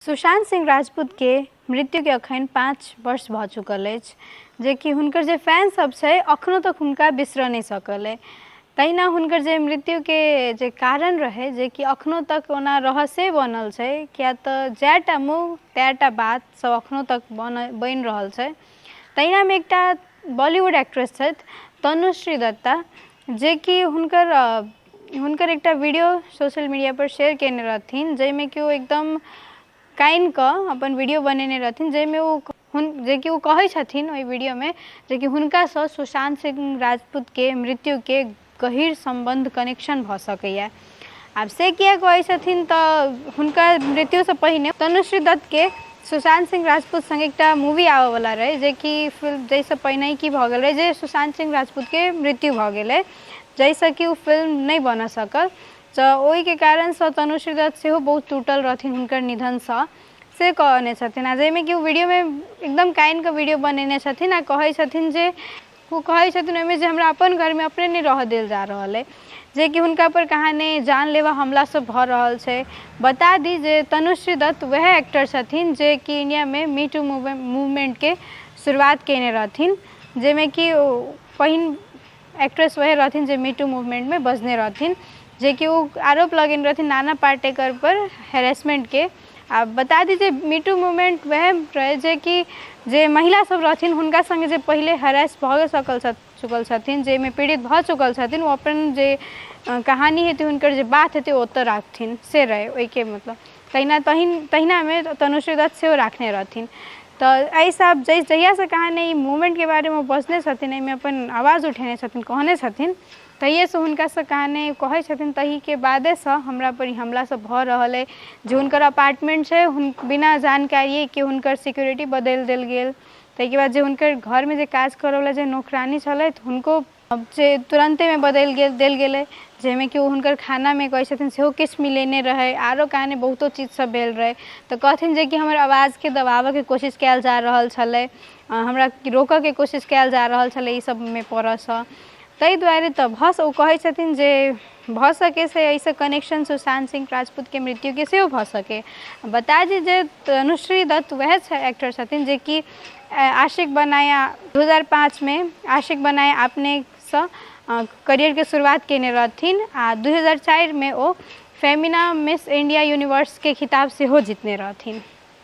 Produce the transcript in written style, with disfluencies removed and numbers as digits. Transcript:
सुशांत सिंह राजपूतके मृत्युके अखन 5 वर्ष भऽ चुकल अछि, जेकि हुनकर जे फैन सब छै अखनो तक हुनका बिसरऽ नहि सकल अइ। तहिना हुनकर जे मृत्युके जे कारण रहै, जेकि अखनो तक ओना रहस्ये बनल छै, किए तऽ जए टा मुँह तए टा बात सब अखनो तक बनि रहल छै। तहिनामे एकटा बॉलीवुड एक्ट्रेस छथि तनुश्री दत्ता, जेकि हुनकर हुनकर एकटा वीडियो सोशल मीडियापर शेयर कयने रहथिन, जाहिमे कि ओ एकदम कानि कऽ अपन वीडियो बनेने रहथिन, जाहिमे ओ जेकि ओ कहै छथिन ओहि वीडियोमे जेकि हुनकासँ सुशांत सिंह राजपूतके मृत्युके गहीर सम्बन्ध कनेक्शन भऽ सकैए। आब से किए कहै छथिन तऽ हुनकर मृत्युसँ पहिने तनुश्री दत्तके सुशांत सिंह राजपूत सङ्गे एकटा मूवी आबऽवला रहै, जेकि फिल्म जाहिसँ पहिने की भऽ गेल रहै जे सुशांत सिंह राजपूतके मृत्यु भऽ गेलै, जाहिसँ कि ओ फिल्म नहि बनऽ सकल। तऽ ओहिके कारणसँ तनुश्री दत्त सेहो बहुत टूटल रहथिन हुनकर निधनसँ, से कहने छथिन। आ जाहिमे कि ओ वीडियोमे एकदम कानि कऽ वीडियो बनेने छथिन आ कहै छथिन जे ओ कहै छथिन ओहिमे जे हमरा अपन घरमे अपने नहि रहऽ देल जा रहल अइ, जेकि हुनका पर कहानी जानलेवा हमला सब भऽ रहल छै। बता दी जे तनुश्री दत्त वएह एक्टर छथिन जे कि इंडियामे मी टू मूवमेंटके शुरुआत कयने रहथिन, जाहिमे कि ओ पहिल एक्ट्रेस वएह रहथिन जे मी टू मूवमेंटमे बजने रहथिन, जेकि ओ आरोप लगेने रहथिन नाना पाटेकर पर हेरेसमेंटके। आ बता दी जे मी टू मूवमेंट वएह रहै जे कि जे महिला सब रहथिन हुनका सङ्गे जे पहिले हरास भऽ सकल चुकल छथिन, जाहिमे पीड़ित भऽ चुकल छथिन, ओ अपन जे कहानी हेतै, हुनकर जे बात हेतै, ओ ओतऽ राखथिन, से रहै ओहिके मतलब। तहिना तहिनामे तनुश्री दत्त सेहो राखने रहथिन। तऽ एहिसँ आब जहियासँ कहानी ई मूवमेंटके बारेमे ओ बजने छथिन, एहिमे अपन आवाज उठेने छथिन, कहने छथिन, तहिएसँ हुनकासँ कहानी कहै छथिन, ताहिके बादेसँ हमरा पर ई हमला सब भऽ रहल अइ। जे हुनकर अपार्टमेंट छै, बिना जानकारिएके हुनकर सिक्योरिटी बदलि देल गेल। ताहिके बाद जे हुनकर घरमे जे काज करऽवला जे नौकरानी छलथि, हुनको जे तुरन्तेमे बदलि गेल देल गेलै, जाहिमे कि ओ हुनकर खानामे कहै छथिन सेहो किछु मिलेने रहै, आरो कहानी बहुतो चीज सब भेल रहै। तऽ कहथिन जे कि हमर आवाजके दबाबऽके कोशिश कयल जा रहल छलै, हमरा रोकऽके कोशिश कयल जा रहल छलै ई सबमे पड़ऽसँ। ताहि दुआरे तऽ भऽ ओ कहै छथिन जे भऽ सकै से एहिसँ कनेक्शन सुशांत सिंह राजपूतके मृत्युके सेहो भऽ सकै। बता दी जे तनुश्री दत्त वएह एक्टर छथिन जेकि आशिक बनाया 2005मे आशिक बनाया अपनेसँ करियरके शुरुआत कयने रहथिन आ 2004मे ओ फेमिना मिस इंडिया यूनिवर्सके खिताब सेहो जितने रहथिन।